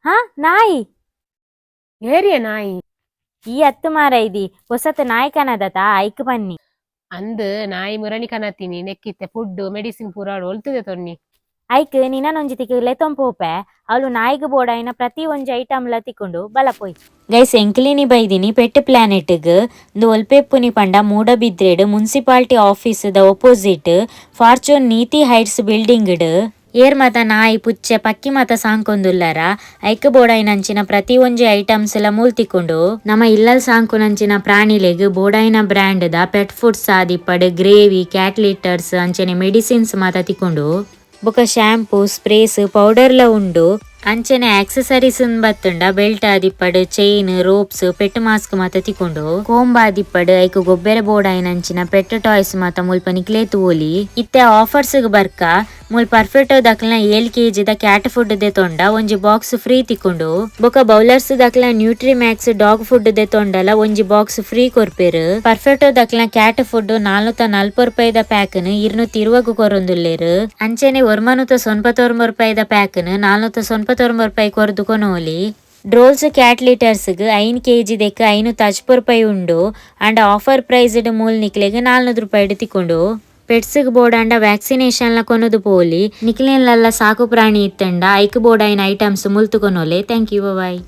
ಹಾ, ನಾಯಿ. ಏರಿಯ ನಾಯಿ. ಈ ಅತ್ತು ಮಾರ ಇದಿ, ಹೊಸತ್ ನಾಯ್ಕನದತ ಐಕ್ ಬನ್ನಿ. ಅಂದ್, ನಾಯಿ ಮುರಣಿ ಕನತೀನಿ ನೆಕ್ಕಿತ್ತೆ ಫುಡ್ ಮೆಡಿಸಿನ್ ಪೂರ ಒಲ್ತದೆ ತೊನ್ನಿ. ಐಕ್ ನಿನನೊಂಜಿ ತಿಕ್ಕು ಲೆತೊಂಪೋಪೆ, ಅವಳು ನಾಯಿಗ್ ಬೋಡಾಯಿನ ಪ್ರತಿ ಒಂಜಿ ಐಟಮ್ ಲ ತಿಕ್ಕೊಂಡು ಬಲ ಪೋಯ್. ಗೈಸ್, ಎಂಕ್ಲಿನಿ ಬೈದಿನಿ ಪೆಟ್ ಪ್ಲಾನೆಟ್ಗ್. ಇಂದು ಒಲ್ಪೆಪ್ಪುನಿ ಪಂಡ ಮೂಡಬಿದ್ರೆಡ್ ಮುನ್ಸಿಪಾಲ್ಟಿ ಆಫೀಸ್ ದ ಒಪೋಸಿಟ್ ಫಾರ್ಚೂನ್ ನೀತಿ ಹೈಟ್ಸ್ ಬಿಲ್ಡಿಂಗ್ ಡ್. ಏರ್ ಮಾತ ನಾಯಿ, ಪುಚ್ಚೆ, ಪಕ್ಕಿ ಮಾತ ಸಾಂಕೊಂದುಲ್ಲರ, ಐಕ್ ಬೋಡಾಯಿನಂಚಿನ ಪ್ರತಿ ಒಂಜಿ ಐಟಮ್ಸ್ ಲ ಮೂಲ್ ತಿಕ್ಕುಂಡು. ನಮ ಇಲ್ಲಲ್ ಸಾಂಕುನಂಚಿನ ಪ್ರಾಣಿಲೆಗ್ ಬೋಡಾಯಿನ ಬ್ರ್ಯಾಂಡ್ ದ ಪೆಟ್ ಫುಡ್ಸ್ ಆದಿಪ್ಪಡ್, ಗ್ರೇವಿ, ಕ್ಯಾಟ್ ಲಿಟರ್ಸ್, ಅಂಚನೆ ಮೆಡಿಸಿನ್ಸ್ ಮಾತ ತಿಕ್ಕುಂಡು. ಬೊಕ ಶಾಂಪೂ, ಸ್ಪ್ರೇಸ್, ಪೌಡರ್ ಲ ಉಂಡು. ಅಂಚನೆ ಆಕ್ಸೆಸರೀಸ್ ಬತ್ತುಂಡ ಬೆಲ್ಟ್ ಆದಿಪ್ಪಡ್, ಚೈನ್, ರೋಪ್ಸ್, ಪೆಟ್ ಮಾಸ್ಕ್ ಮಾತ ತಿಕ್ಕುಂಡು. ಕೋಂಬ್ ಆದಿಪ್ಪಡ್, ಐಕ್ ಗೊಬ್ಬೆರೆ ಬೋಡಾಯಿನಂಚಿನ ಪೆಟ್ ಟಾಯ್ಸ್ ಮಾತ ಮುಲ್ಪ ನಿಕ್ಲೆ ತೂವೊಲಿ. ಇತ್ತೆ ಆಫರ್ಸ್ ಗ್ ಬರ್ಕ. ಮೂಲ್ ಪರ್ಫೆಕ್ಟೋ ದಕ್ಲ್ನ 7 ಕೆಜಿ ದ ಕ್ಯಾಟ್ ಫುಡ್ ದೆತೊಂಡ ಒಂಜಿ ಬಾಕ್ಸ್ ಫ್ರೀ ತಿಕ್ಕುಂಡು. ಬೊಕ ಬೌಲರ್ಸ್ ದಕ್ಲ್ನ ನ್ಯೂಟ್ರಿ ಮ್ಯಾಕ್ಸ್ ಡಾಗ್ ಫುಡ್ ದೆತೊಂಡಲ ಒಂಜಿ ಬಾಕ್ಸ್ ಫ್ರೀ ಕೊರ್ಪೆರ್. ಪರ್ಫೆಕ್ಟೋ ದಕ್ಲ್ನ ಕ್ಯಾಟ್ ಫುಡ್ 440 ರೂಪಾಯಿದ ಪ್ಯಾಕ್ ನ್ 220ಗ್ ಕೊರೊಂದುಲ್ಲೆರ್. ಅಂಚನೆ 999 ರೂಪಾಯಿದ ಪ್ಯಾಕ್ ನ್ 499 ರೂಪಾಯಿ ಕೊರ್ದು ಕೊನೊಲಿ. ಡ್ರೋಲ್ಸ್ ಕ್ಯಾಟ್ ಲಿಟರ್ಸ್ ಗ್ 5 ಕೆಜಿ ದೆಕ್ 550 ರೂಪಾಯಿ ಉಂಡು. ಅಂಡ ಆಫರ್ ಪ್ರೈಸ್ ಡ್ ಮೂಲ್ ನಿಕ್ಲೆಗ್ 400 ರೂಪಾಯಿ ತಿಕ್ಕುಂಡು. ಪೆಟ್ಸ್ ಗ್ ಬೋಡಾಂಡ ವ್ಯಾಕ್ಸಿನೇಷನ್ ಲ ಕೊನೊದು ಪೋಲಿ. ನಿಕ್ಲೆನ್ಲಲ್ಲ ಸಾಕು ಪ್ರಾಣಿ ಇತ್ತಂಡ ಐಕ್ ಬೋಡಾಯಿನ ಐಟಮ್ಸ್ ಮುಲ್ತು ಕೊನೊಲೆ. Thank you, bye.